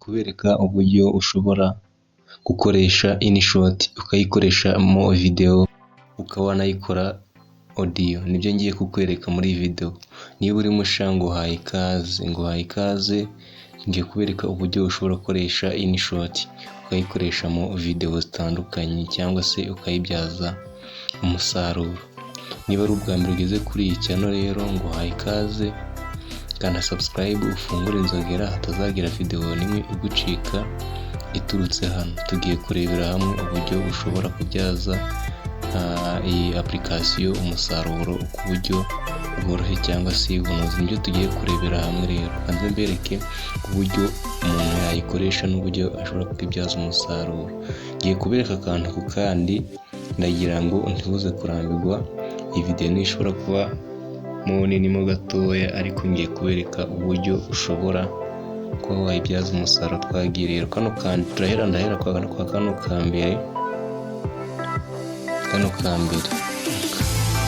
Kubereka uburyo ushobora gukoresha InShot ukayikoreshamo video, ukaba wanayikora audio. Nibyo ngiye kukwereka muri iyi video. Niba uri musha, nguhaye ikaze, nguhaye ikaze. Ngiye kubereka uburyo ushobora gukoresha InShot ukayikoreshamo video zitandukanye cyangwa se ukayibyaza umusaruro. Niba ari ubwa mbere ugeze kuri iyi channel rero, nguhaye ikaze. Kanda subscribe, ufungure inzogera hatazagira video n'imwe igucika iturutse hano. Tugiye kurebera hamwe uburyo ushobora kubyaza iyi application umusaruro ku buryo bworoshye cyangwa se bunoze. Nibyo tugiye kurebera hamwe rero. Kanze mbereke uburyo umuntu yayikoresha n'uburyo ashobora kwibyaza umusaruro. Ngiye kubereka akantu ku kandi, ndagira ngo ntibuze kurambirwa. Iyi video ntishobora kuba mo nini mo gatoya, ariko ngiye kubereka uburyo ushobora kuba wayibyaza umusaruro. Twagiye rero. Kano kandi turahera, ndahera kwa kano ka mbere, kano ka mbere,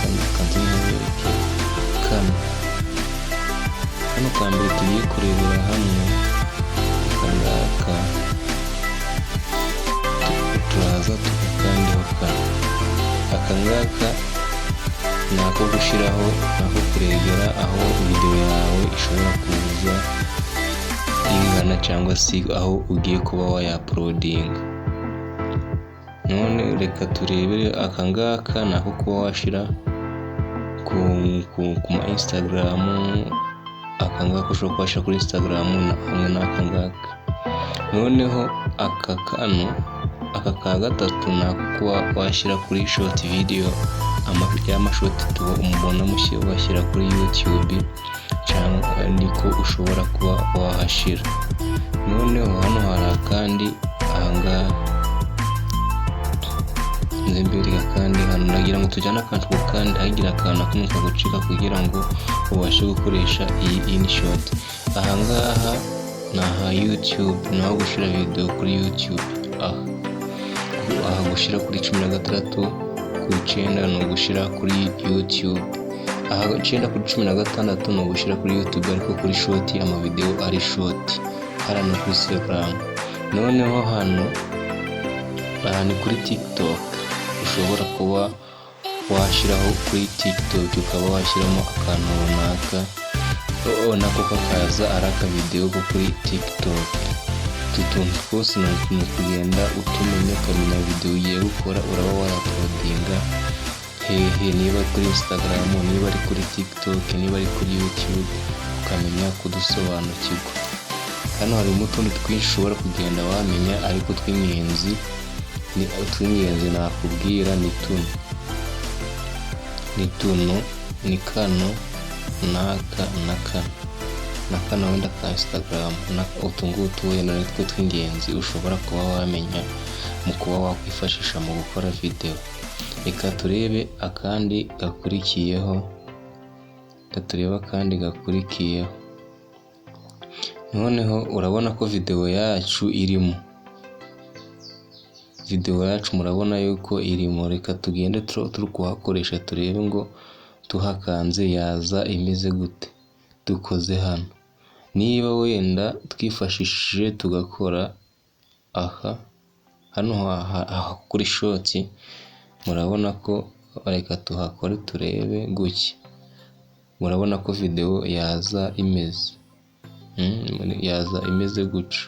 kano kanze nkabereke. Kano ka mbere tugiye kurebera hamwe, aka ngaka, turaza tugakandeho kano. Aka ngaka ni ako gushyiraho, ni ako kuregera aho video yawe ishobora kuza ingana cyangwa se aho ugiye kuba wayauploadinga. None reka turebere aka ngaka, ni ako kuba washyira ku ma Instagram. Aka ngaka ushobora kuba washyira kuri Instagram hamwe n'aka ngaka. Noneho aka kano, aka ka gatatu, ni ako kuba washyira kuri short video, y'amashort mubona bashyira kuri YouTube, cyangwa niko ushobora kuba wahashyira. Noneho hano hari akandi ahangaha, nze mbereka kandi hano. Nagira ngo tujyane akantu ku kandi, ntihagire akantu na kamwe kagucika kugira ngo ubashe gukoresha iyi InShot. Ahangaha ni aha YouTube, ni aho gushyira video kuri YouTube. Aha gushyira kuri 16:9 ni ugushyira kuri YouTube. Aha 9:16 ni ugushyira kuri YouTube, ariko kuri short, amavideo ari short. Hariya ni kuri Instagram. Noneho hano, aha ni kuri TikTok, ushobora kuba washyiraho kuri TikTok, ukaba washyiramo akantu runaka, nako kakaza ari akavideo ko kuri TikTok. Utu tuntu twose ni ukugenda utumenya, ukamenya video ugiye gukora uraba wayauploadinga hehe, niba kuri Instagram, niba ari kuri TikTok, niba ari kuri YouTube, ukamenya kudusobanukirwa. Hano harimo utundi twinshi ushobora kugenda wamenya, ariko tw'ingenzi, ni utw'ingenzi nakubwira ni tuno, ni tuno, ni kano n'aka na kano na kano wenda ka Instagram. Utu ngutu wenda ni two tw'ingenzi ushobora kuba wamenya mu kuba wakwifashisha mu gukora video. Reka turebe akandi gakurikiyeho, reka turebe akandi gakurikiyeho. Noneho urabona ko video yacu irimo, video yacu murabona yuko irimo. Reka tugende turi kuhakoresha, turebe ngo tuhakanze yaza imeze gute. Dukoze hano, niba wenda twifashishije tugakora aha hano kuri short, murabona ko, reka tuhakore turebe gutya, murabona ko video yaza imeze, yaza imeze gutya.